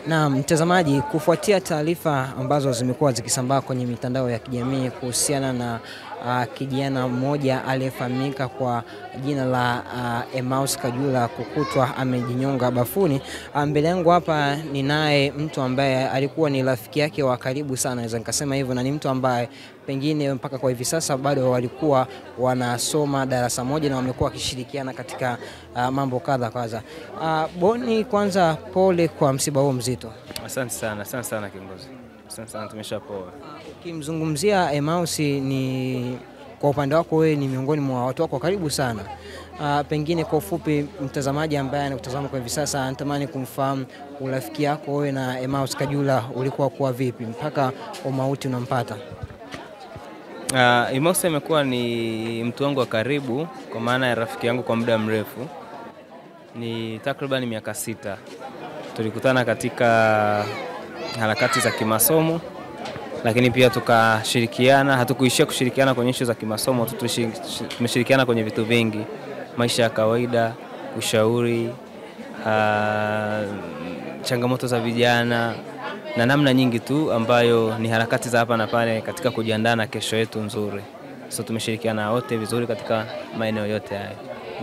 Na mtazamaji, kufuatia taarifa ambazo zimekuwa zikisambaa kwenye mitandao ya kijamii kuhusiana na kijana mmoja aliyefahamika kwa jina la Emmaus Kajula kukutwa amejinyonga bafuni, mbele yangu hapa ninaye mtu ambaye alikuwa ni rafiki yake wa karibu sana, naweza nikasema hivyo, na ni mtu ambaye pengine mpaka kwa hivi sasa bado walikuwa wanasoma darasa moja na wamekuwa wakishirikiana katika mambo kadha kadha. Boni, kwanza pole kwa msiba huo mzito. Asante sana, asante sana kiongozi. Asante sana, tumeshapoa. Ukimzungumzia Emmaus, ni kwa upande wako wewe ni miongoni mwa watu wako karibu sana. Pengine kwa ufupi, mtazamaji ambaye anakutazama kwa hivi sasa anatamani kumfahamu urafiki yako wewe na Emmaus Kajula ulikuwa kwa vipi mpaka umauti unampata? Emmaus amekuwa ni mtu wangu wa karibu, kwa maana ya rafiki yangu kwa muda mrefu. Ni takriban miaka 6. Tulikutana katika harakati za kimasomo, lakini pia tukashirikiana. Hatukuishia kushirikiana kwenye issue za kimasomo, tumeshirikiana kwenye vitu vingi, maisha ya kawaida, ushauri, changamoto za vijana na namna nyingi tu ambayo ni harakati za hapa na pale katika kujiandaa na kesho yetu nzuri. So tumeshirikiana wote vizuri katika maeneo yote hayo.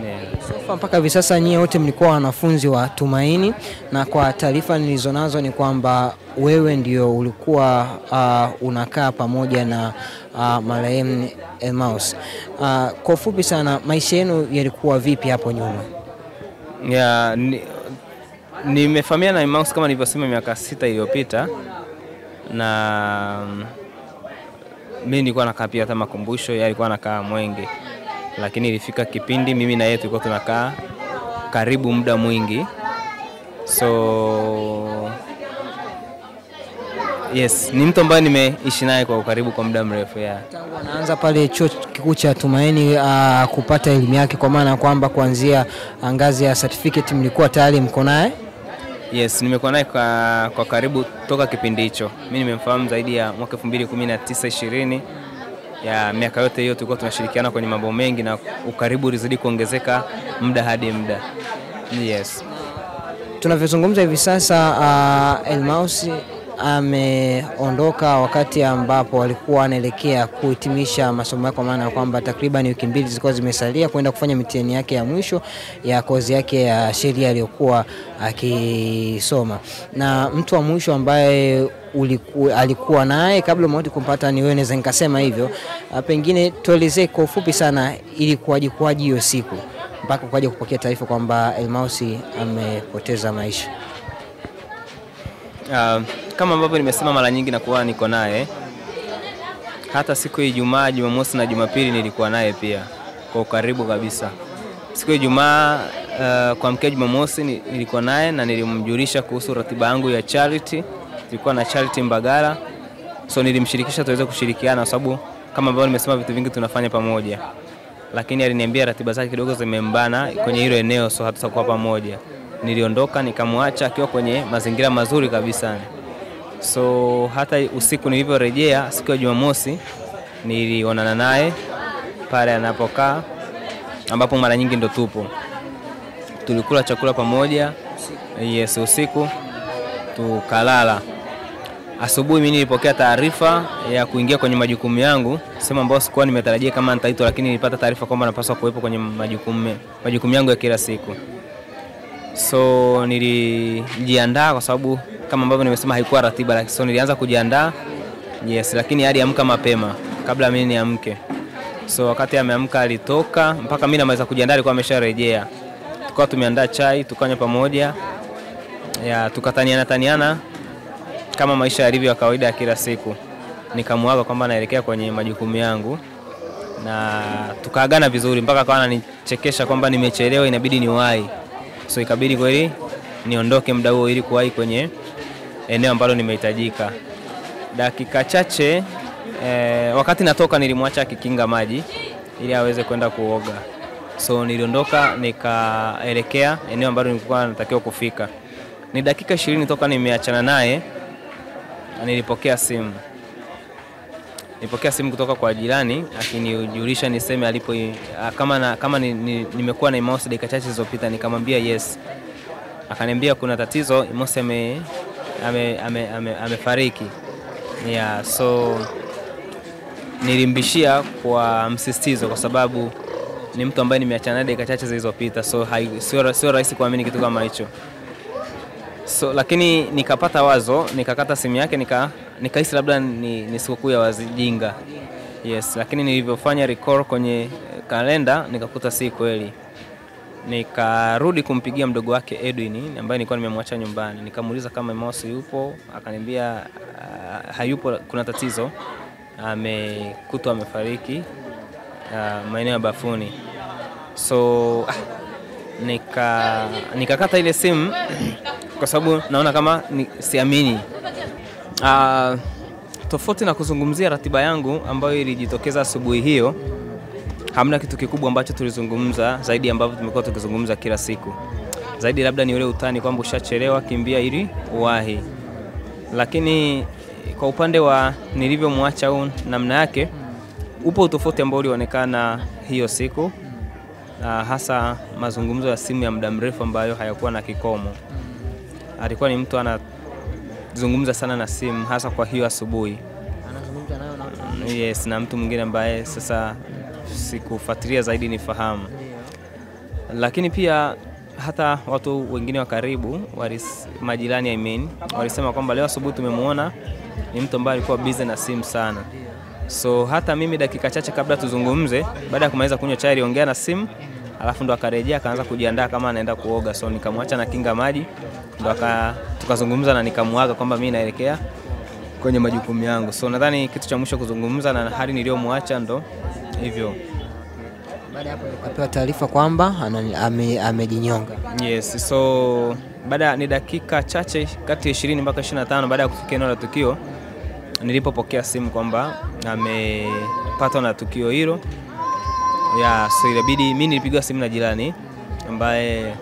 Yeah. So mpaka hivi sasa nyie wote mlikuwa wanafunzi wa Tumaini, na kwa taarifa nilizonazo ni kwamba wewe ndio ulikuwa unakaa pamoja na marehemu Emmaus. Kwa ufupi sana, maisha yenu yalikuwa vipi hapo nyuma? Yeah, nimefahamiana na Emmaus kama nilivyosema miaka 6 iliyopita, na mimi nilikuwa nakaa pia hata makumbusho, yeye alikuwa anakaa Mwenge. Lakini ilifika kipindi mimi na yeye tulikuwa tunakaa karibu muda mwingi. So yes, ni mtu ambaye nimeishi naye kwa ukaribu kwa muda mrefu. Yeah. Tangu anaanza pale chuo kikuu cha Tumaini kupata elimu yake, kwa maana kwamba kuanzia ngazi ya certificate mlikuwa tayari mko naye? Yes, nimekuwa naye kwa karibu toka kipindi hicho. Mimi nimemfahamu zaidi ya mwaka 2019-20. Ya miaka yote hiyo tulikuwa tunashirikiana kwenye mambo mengi na ukaribu ulizidi kuongezeka muda hadi muda. Yes. Tunavyozungumza hivi sasa, Emmaus ameondoka wakati ambapo alikuwa anaelekea kuhitimisha masomo yake, kwa maana kwamba takriban wiki 2 zilikuwa zimesalia kwenda kufanya mitihani yake ya mwisho ya kozi yake ya sheria aliyokuwa akisoma. Na mtu wa mwisho ambaye alikuwa naye kabla mauti kumpata ni wewe, naweza nikasema hivyo. Pengine tuelezee kwa ufupi sana ilikuwaje hiyo siku mpaka ukaja kupokea taarifa kwamba Emmaus amepoteza maisha. Kama ambavyo nimesema mara nyingi na kuwa niko naye, hata siku ya Ijumaa, Jumamosi na Jumapili nilikuwa naye pia kwa ukaribu kabisa. Siku ya Ijumaa kuamkia Jumamosi nilikuwa naye na nilimjulisha kuhusu ratiba yangu ya charity. Tulikuwa na charity Mbagala, so nilimshirikisha tuweze kushirikiana kwa sababu kama ambavyo nimesema vitu vingi tunafanya pamoja. Lakini aliniambia ratiba zake kidogo zimembana kwenye hilo eneo, so hatutakuwa pamoja. Niliondoka nikamwacha akiwa kwenye mazingira mazuri kabisa. So hata usiku nilivyorejea siku ya Jumamosi nilionana naye pale anapokaa, ambapo mara nyingi ndo tupo. Tulikula chakula pamoja. Yes, usiku tukalala. Asubuhi mimi nilipokea taarifa ya kuingia kwenye majukumu yangu, sema ambayo sikuwa nimetarajia kama nitaitwa, lakini nilipata taarifa kwamba napaswa kuwepo kwenye majukumu yangu ya kila siku. So nilijiandaa kwa sababu kama ambavyo nimesema haikuwa ratiba, lakini so nilianza kujiandaa. Yes, lakini aliamka mapema kabla mimi niamke. So wakati ameamka alitoka, mpaka mimi namaliza kujiandaa alikuwa amesharejea. Tukawa tumeandaa chai, tukanywa pamoja. Ya, tukataniana taniana kama maisha yalivyo ya kawaida ya kila siku. Nikamuaga kwamba naelekea kwenye majukumu yangu na tukaagana vizuri mpaka akawa ananichekesha kwamba nimechelewa inabidi niwahi. So ikabidi kweli niondoke muda huo ili kuwahi kwenye eneo ambalo nimehitajika. Dakika chache wakati natoka nilimwacha akikinga maji ili aweze kwenda kuoga. So niliondoka nikaelekea eneo ambalo nilikuwa natakiwa kufika. Ni dakika 20 toka nimeachana naye nilipokea simu. Nilipokea simu kutoka kwa jirani akinijulisha niseme alipo, kama nimekuwa na Emmaus dakika chache zilizopita. Nikamwambia yes. Akaniambia kuna tatizo, Emmaus amefariki. Yeah, so nilimbishia kwa msisitizo kwa sababu ni mtu ambaye nimeachana naye dakika chache zilizopita, so sio rahisi kuamini kitu kama hicho. So lakini nikapata wazo, nikakata simu yake, nikahisi labda ni sikukuu ya wajinga. Yes, lakini nilivyofanya recall kwenye kalenda nikakuta si kweli. Nikarudi kumpigia mdogo wake Edwin ambaye nilikuwa nimemwacha nyumbani. Nikamuuliza kama Emmaus yupo, akaniambia hayupo, kuna tatizo, amekutwa amefariki maeneo ya bafuni. So nikakata ile simu kwa sababu naona kama siamini. Tofauti na kuzungumzia ratiba yangu ambayo ilijitokeza asubuhi hiyo, hamna kitu kikubwa ambacho tulizungumza zaidi ambavyo tumekuwa tukizungumza kila siku. Zaidi labda ni ule utani kwamba ushachelewa, kimbia ili uwahi. Lakini kwa upande wa nilivyomwacha au namna yake, upo utofauti ambao ulionekana hiyo siku, hasa mazungumzo ya simu ya muda mrefu ambayo hayakuwa na kikomo. Alikuwa ni mtu anazungumza sana na simu, hasa kwa hiyo asubuhi. Anazungumza nayo na mtu? Yes, na mtu mwingine ambaye sasa sikufuatilia zaidi nifahamu. Lakini pia hata watu wengine wa karibu, majirani walisema kwamba leo asubuhi tumemuona ni mtu ambaye alikuwa busy na simu sana. So hata mimi dakika chache kabla tuzungumze, baada ya kumaliza kunywa chai aliongea na simu, alafu ndo akarejea akaanza kujiandaa kama anaenda kuoga. So nikamwacha na kinga maji, ndo tukazungumza na nikamuaga kwamba mimi naelekea kwenye majukumu yangu. So nadhani kitu cha mwisho kuzungumza na hali niliyomwacha ndo hivyo. Baada hapo ukapewa taarifa kwamba amejinyonga. Yes, so baada ni dakika chache kati ya 20 mpaka 25 baada ya kufikia eneo la tukio, nilipopokea simu kwamba amepatwa na tukio hilo. Yeah, so ilibidi mimi nilipigiwa simu na jirani ambaye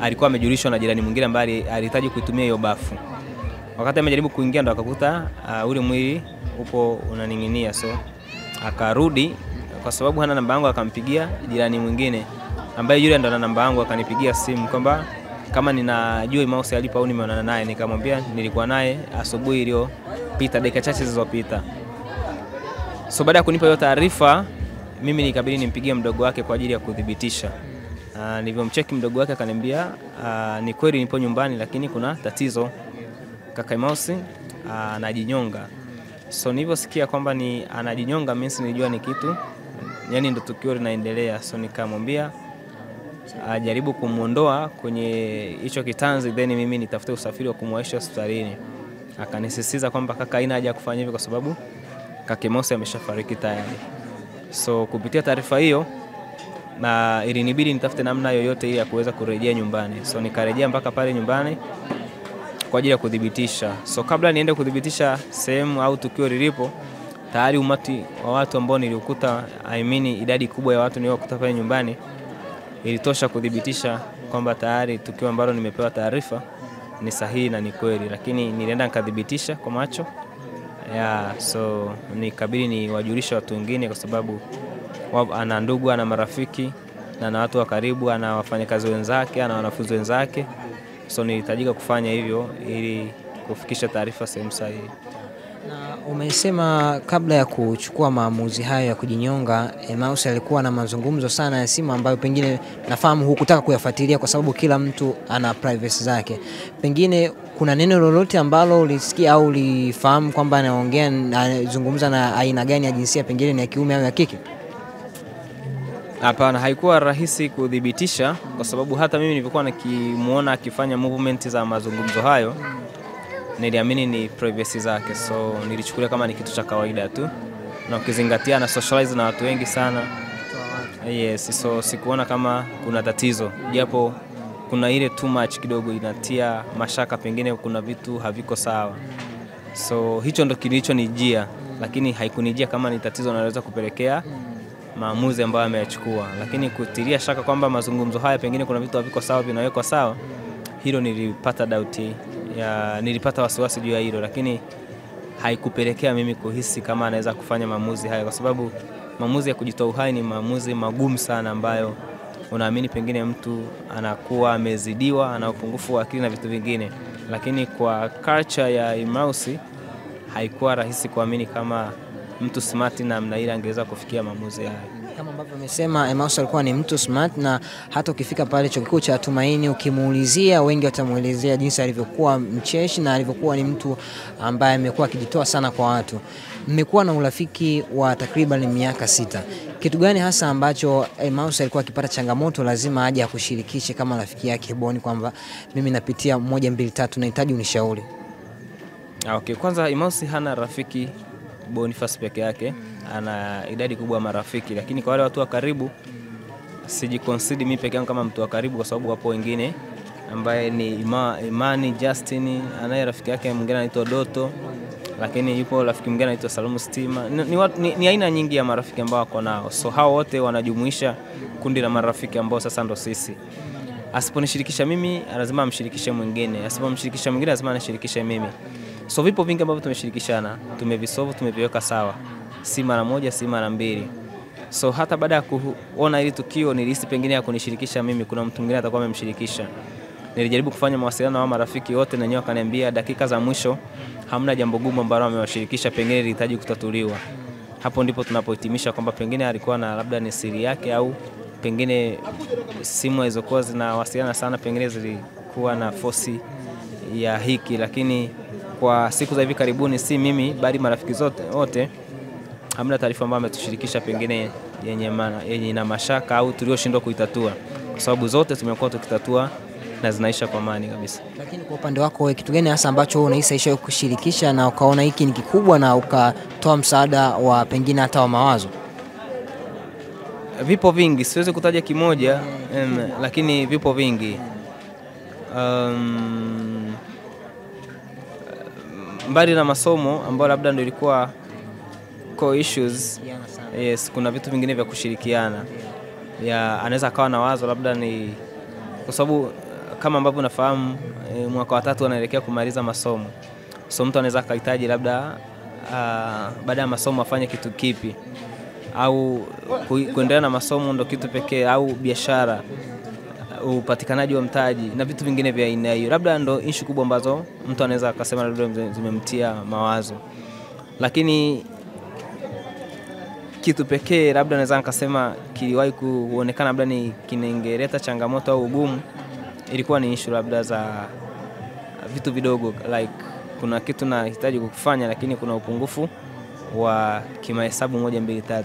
alikuwa amejulishwa na jirani mwingine ambaye alihitaji kuitumia hiyo bafu. Wakati amejaribu kuingia ndo akakuta ule mwili upo unaning'inia, so akarudi kwa sababu hana namba yangu akampigia jirani mwingine ambaye yule ndo ana namba yangu, akanipigia simu kwamba kama ninajua Emmaus alipo au nimeonana naye. Nikamwambia nilikuwa naye asubuhi iliyopita, dakika chache zilizopita. So baada ya kunipa hiyo taarifa, mimi nikabidi nimpigie mdogo wake kwa ajili ya kudhibitisha. Nilivyomcheki mdogo wake akaniambia ni kweli nipo nyumbani, lakini kuna tatizo, kaka Emmaus anajinyonga. So nilivyosikia kwamba ni anajinyonga, mimi nilijua ni kitu, yani ndo tukio linaendelea. So nikamwambia ajaribu kumuondoa kwenye hicho kitanzi, then mimi nitafute usafiri wa kumwaisha hospitalini. Akanisisitiza kwamba kaka haina haja kufanya hivyo kwa sababu kaka Emmaus ameshafariki tayari. So kupitia taarifa hiyo na ilinibidi nitafute namna yoyote ili ya kuweza kurejea nyumbani. So nikarejea mpaka pale nyumbani kwa ajili ya kudhibitisha. So kabla niende kudhibitisha sehemu au tukio lilipo, tayari umati wa watu ambao nilikuta, idadi kubwa ya watu niliokuta pale nyumbani ilitosha kudhibitisha kwamba tayari tukio ambalo nimepewa taarifa ni sahihi na ni kweli. Lakini nilienda nikadhibitisha kwa macho. Yeah, so nikabidi niwajulishe watu wengine kwa sababu ana ndugu, ana marafiki na ana watu wa karibu, ana wafanyakazi wenzake, ana wanafunzi wenzake. So nilihitajika kufanya hivyo ili kufikisha taarifa sehemu sahihi. Na umesema kabla ya kuchukua maamuzi hayo ya kujinyonga, Emmaus alikuwa na mazungumzo sana ya simu ambayo pengine nafahamu hukutaka kuyafuatilia kwa sababu kila mtu ana privacy zake. Pengine kuna neno lolote ambalo ulisikia au ulifahamu kwamba anaongea, anazungumza na aina gani ya jinsia, pengine ni ya kiume au ya kike? Hapana, haikuwa rahisi kudhibitisha kwa sababu hata mimi nilikuwa nikimuona akifanya movement za mazungumzo hayo, niliamini ni privacy zake. So nilichukulia kama ni kitu cha kawaida tu, na ukizingatia na socialize na watu wengi sana. Yes, so sikuona kama kuna tatizo, japo kuna ile too much kidogo inatia mashaka, pengine kuna vitu haviko sawa. So hicho ndo kilichonijia, lakini haikunijia kama ni tatizo linaloweza kupelekea maamuzi ambayo ameyachukua. Lakini kutilia shaka kwamba mazungumzo haya pengine kuna vitu haviko sawa vinawekwa sawa, hilo nilipata doubt ya, nilipata wasiwasi juu ya hilo, lakini haikupelekea mimi kuhisi kama anaweza kufanya maamuzi haya, kwa sababu maamuzi ya kujitoa uhai ni maamuzi magumu sana ambayo unaamini pengine mtu anakuwa amezidiwa, ana upungufu wa akili na vitu vingine. Lakini kwa culture ya Emmaus haikuwa rahisi kuamini kama mtu smart namna ile angeweza kufikia maamuzi hayo. Kama ambavyo umesema, Emmaus alikuwa ni mtu smart, na hata ukifika pale chuo kikuu cha Tumaini ukimuulizia, wengi watamuelezea jinsi alivyokuwa mcheshi na alivyokuwa ni mtu ambaye amekuwa akijitoa sana kwa watu. Mmekuwa na urafiki wa takriban miaka 6. Kitu gani hasa ambacho Emmaus alikuwa akipata changamoto lazima aje akushirikishe kama rafiki yake Boni kwamba mimi napitia 1 2 3 nahitaji unishauri? Okay, kwanza Emmaus hana rafiki Boniface peke yake, ana idadi kubwa ya marafiki, lakini kwa wale watu wa karibu sijiconsider mimi peke yangu kama mtu wa karibu, kwa sababu wapo wengine ambaye ni Imani Justin, anaye rafiki yake mwingine anaitwa Doto, lakini yupo rafiki mwingine anaitwa Salumu Stima. Ni aina nyingi ya marafiki ambao wako nao. So hao wote wanajumuisha kundi la marafiki ambao sasa ndo sisi. Asiponishirikisha mimi lazima amshirikishe mwingine, asipomshirikisha mwingine lazima anishirikishe mimi. So vipo vingi ambavyo tumeshirikishana, tumevisolve, tumeviweka sawa. Si mara moja, si mara mbili. So hata baada ya kuona hili tukio nilihisi pengine ya kunishirikisha mimi, kuna mtu mwingine atakuwa amemshirikisha. Nilijaribu kufanya mawasiliano na marafiki wote na wenyewe wakaniambia dakika za mwisho hamna jambo gumu ambalo amewashirikisha, pengine lilihitaji kutatuliwa. Hapo ndipo tunapohitimisha kwamba pengine alikuwa na labda ni siri yake, au pengine simu alizokuwa zinawasiliana sana pengine zilikuwa na fosi ya hiki. Lakini kwa siku za hivi karibuni si mimi bali marafiki zote wote hamna taarifa ambayo ametushirikisha pengine yenye maana, yenye ina mashaka au tulioshindwa kuitatua, kwa sababu zote tumekuwa tukitatua na zinaisha kwa amani kabisa. Lakini kwa upande wako wewe, kitu gani hasa ambacho wewe unahisi aisha kushirikisha na ukaona hiki ni kikubwa na ukatoa msaada wa pengine hata wa mawazo? Vipo vingi, siwezi kutaja kimoja, lakini vipo vingi. Mbali na masomo ambayo labda ndio ilikuwa core issues, yes, kuna vitu vingine vya kushirikiana. Ya anaweza akawa na wazo labda ni kwa sababu kama ambavyo unafahamu mwaka wa 3 anaelekea kumaliza masomo. So mtu anaweza akahitaji labda baada ya masomo afanye kitu kipi, au kuendelea na masomo ndo kitu pekee, au biashara, upatikanaji wa mtaji na vitu vingine vya aina hiyo. Labda ndo issue kubwa ambazo mtu anaweza akasema labda zimemtia mawazo. Lakini kitu pekee labda naweza nikasema kiliwahi kuonekana labda ni kinengeleta changamoto au ugumu, ilikuwa ni issue labda za vitu vidogo, like kuna kitu nahitaji kukifanya lakini kuna upungufu wa kimahesabu 1 2 3.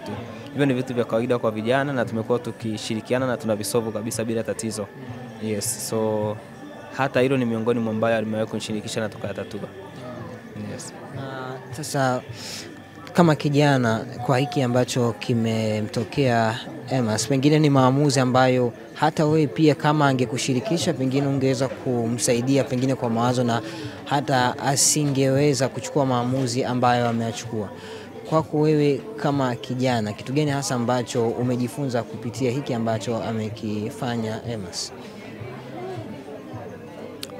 Hivyo ni vitu vya kawaida kwa vijana na tumekuwa tukishirikiana na tunavisolve kabisa bila tatizo. Yes, so hata hilo ni miongoni mwa ambayo alimewahi kunishirikisha na tukayatatua. Yes. Na sasa kama kijana, kwa hiki ambacho kimemtokea Emmaus, pengine ni maamuzi ambayo hata wewe pia kama angekushirikisha pengine ungeweza kumsaidia pengine kwa mawazo na hata asingeweza kuchukua maamuzi ambayo ameyachukua. Kwako wewe kama kijana, kitu gani hasa ambacho umejifunza kupitia hiki ambacho amekifanya Emmaus?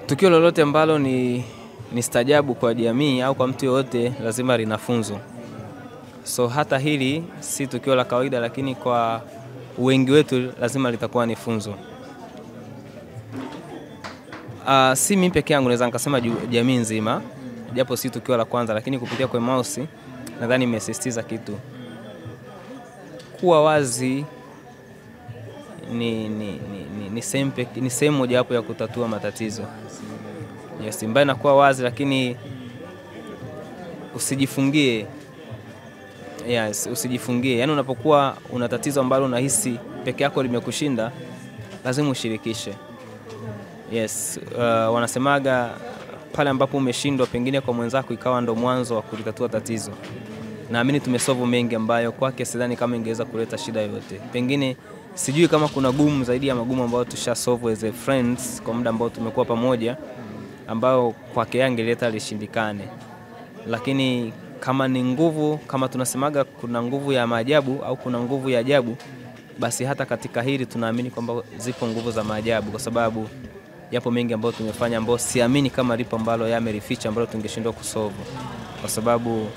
Tukio lolote ambalo ni stajabu kwa jamii au kwa mtu yoyote lazima lina funzo. So hata hili si tukio la kawaida, lakini kwa wengi wetu lazima litakuwa ni funzo. Si mimi peke yangu, naweza nikasema jamii nzima, japo si tukio la kwanza, lakini kupitia kwa Emmaus nadhani nimesisitiza kitu. Kuwa wazi ni sehemu moja hapo ya kutatua matatizo. Yes, mbali na kuwa wazi lakini usijifungie. Yes, usijifungie. Yaani unapokuwa una tatizo ambalo unahisi peke yako limekushinda, lazima ushirikishe. Yes, wanasemaga pale ambapo umeshindwa pengine kwa mwenzako ikawa ndo mwanzo wa kulitatua tatizo. Naamini tumesolve mengi ambayo kwake sidhani kama ingeweza kuleta shida yoyote. Pengine sijui kama kuna gumu zaidi ya magumu ambayo tushasolve as a friends kwa muda ambao tumekuwa pamoja, ambao kwake angeleta lishindikane. Lakini kama ni nguvu, kama tunasemaga kuna nguvu ya maajabu au kuna nguvu ya ajabu, basi hata katika hili tunaamini kwamba zipo nguvu za maajabu, kwa sababu yapo mengi ambayo tumefanya ambayo siamini kama lipo ambalo yamerificha ambalo tungeshindwa kusolve, kwa sababu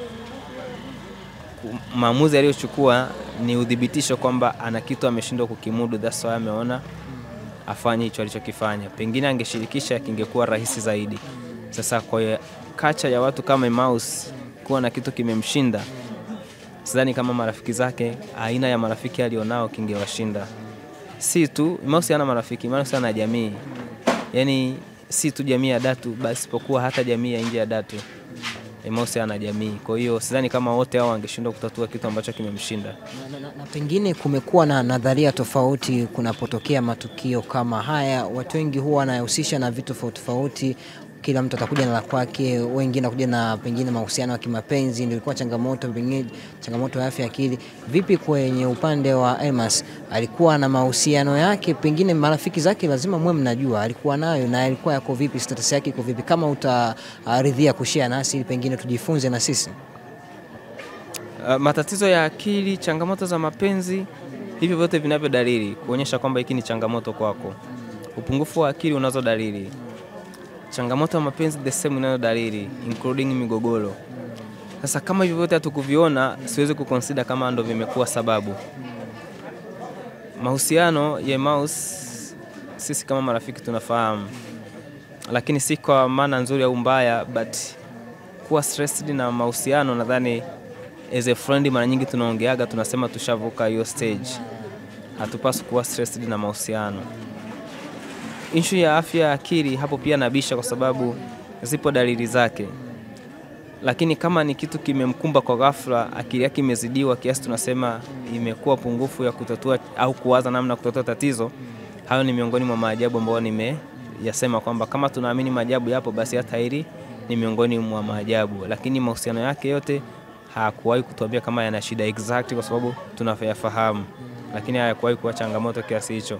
maamuzi aliyochukua ni udhibitisho kwamba ana kitu ameshindwa kukimudu, that's why ameona afanye hicho alichokifanya. Pengine angeshirikisha kingekuwa rahisi zaidi, Sasa kwa kacha ya watu kama Emmaus kuwa na kitu kimemshinda, sidhani kama marafiki zake, aina ya marafiki alionao kingewashinda. Si tu Emmaus ana marafiki, Emmaus ana jamii. Yaani si tu jamii ya Datu basi, pokuwa hata jamii ya nje ya Datu. Emmaus ana jamii. Kwa hiyo sidhani kama wote hao wangeshindwa kutatua kitu ambacho kimemshinda. Na pengine kumekuwa na nadharia tofauti kunapotokea matukio kama haya. Watu wengi huwa wanahusisha na vitu tofauti tofauti. Kila mtu atakuja na la kwake, wengine wanakuja na pengine mahusiano ya kimapenzi ndio ilikuwa changamoto, pengine changamoto ya afya akili. Vipi kwenye upande wa Emmaus, alikuwa na mahusiano yake, pengine marafiki zake lazima mwe mnajua alikuwa nayo na alikuwa yako vipi, status yake iko vipi? Kama utaridhia kushare nasi ili pengine tujifunze na sisi. Matatizo ya akili, changamoto za mapenzi, hivi vyote vinavyo dalili kuonyesha kwamba hiki ni changamoto kwako. Upungufu wa akili unazo dalili. Changamoto ya mapenzi the same inayo dalili, including migogoro. Sasa kama hivyo vyote hatukuviona, siwezi kuconsider kama ndo vimekuwa sababu. Mahusiano ya Emmaus sisi kama marafiki tunafahamu, lakini si kwa maana nzuri au mbaya, but kuwa stressed na mahusiano, nadhani as a friend mara nyingi tunaongeaga, tunasema tushavuka hiyo stage. Hatupaswi kuwa stressed na mahusiano. Issue ya afya ya akili hapo pia nabisha, kwa sababu zipo dalili zake. Lakini kama ni kitu kimemkumba kwa ghafla, akili yake imezidiwa kiasi tunasema imekuwa pungufu ya kutatua au kuwaza namna kutatua tatizo, hayo ni miongoni mwa maajabu ambayo nimeyasema kwamba kama tunaamini maajabu yapo, basi hata hili ni miongoni mwa maajabu. Lakini mahusiano yake yote hakuwahi kutuambia kama yana shida exact, kwa sababu tunafahamu, lakini hayakuwahi kuwa changamoto kiasi hicho.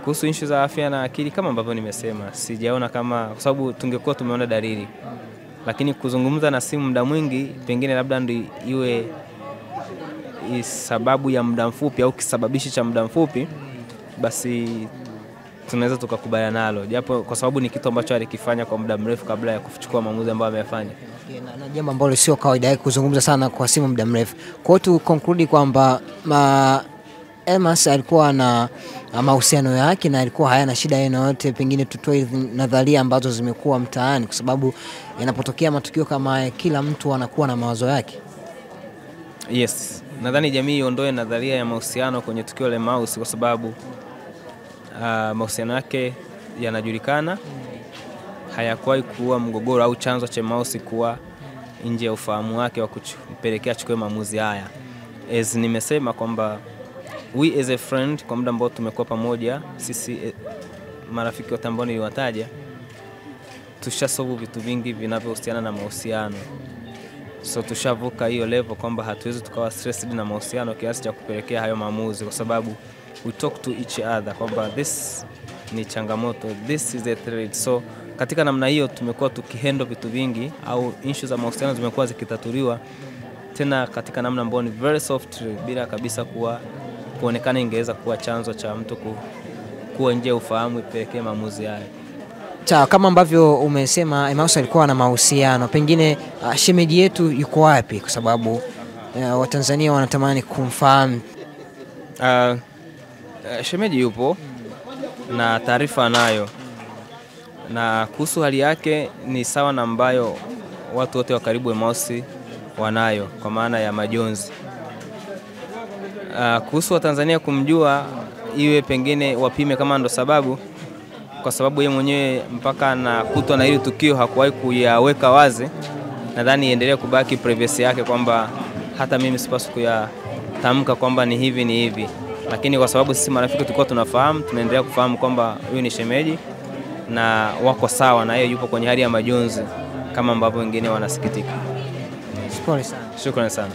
Kuhusu issue za afya na akili, kama ambavyo nimesema, sijaona kama, kwa sababu tungekuwa tumeona dalili. Lakini kuzungumza na simu muda mwingi pengine labda ndio iwe sababu ya muda mfupi au kisababishi cha muda mfupi, basi tunaweza tukakubaliana nalo, japo kwa sababu ni kitu ambacho alikifanya kwa muda mrefu kabla ya kuchukua maamuzi ambayo ameyafanya. Okay, na jambo ambalo sio kawaida yake kuzungumza sana kwa simu muda mrefu. Kwa hiyo tu conclude kwamba Emmaus alikuwa na mahusiano yake na alikuwa hayana shida yoyote. Pengine tutoe nadharia ambazo zimekuwa mtaani, kwa sababu yanapotokea matukio kama haya kila mtu anakuwa na mawazo yake. Yes, nadhani jamii iondoe nadharia ya mahusiano kwenye tukio la Emmaus, kwa sababu mahusiano yake yanajulikana, hayakuwahi kuwa mgogoro au chanzo cha Emmaus kuwa nje ya ufahamu wake wa kupelekea achukue maamuzi haya. As nimesema kwamba we as a friend, kwa muda ambao tumekuwa pamoja sisi marafiki wote ambao niliwataja, tushasolve vitu vingi vinavyohusiana na mahusiano. So tushavuka hiyo level kwamba hatuwezi tukawa stressed na mahusiano kiasi cha kupelekea hayo maamuzi, kwa sababu we talk to each other kwamba this ni changamoto, this is a threat. So katika namna hiyo tumekuwa tukihandle vitu vingi, au issue za mahusiano zimekuwa zikitatuliwa tena katika namna ambayo ni very soft, bila kabisa kuwa kuonekana ingeweza kuwa chanzo cha mtu kuwa nje ufahamu ipelekee maamuzi hayo. Sawa, kama ambavyo umesema Emmaus alikuwa na mahusiano, pengine shemeji yetu yuko wapi? Kwa sababu Watanzania wanatamani kumfahamu. Shemeji yupo na taarifa anayo, na kuhusu hali yake ni sawa na ambayo watu wote wa karibu Emmaus wanayo, kwa maana ya majonzi. Kuhusu wa Tanzania kumjua, iwe pengine wapime kama ndo sababu, kwa sababu yeye mwenyewe mpaka anakutwa na hili tukio hakuwahi kuyaweka wazi. Nadhani iendelee kubaki privacy yake, kwamba hata mimi sipaswi kuyatamka kwamba ni hivi ni hivi. Lakini kwa sababu sisi marafiki tulikuwa tunafahamu, tunaendelea kufahamu kwamba huyu ni shemeji na wako sawa, na yeye yupo kwenye hali ya majonzi kama ambavyo wengine wanasikitika. Shukrani sana. Shukrani sana.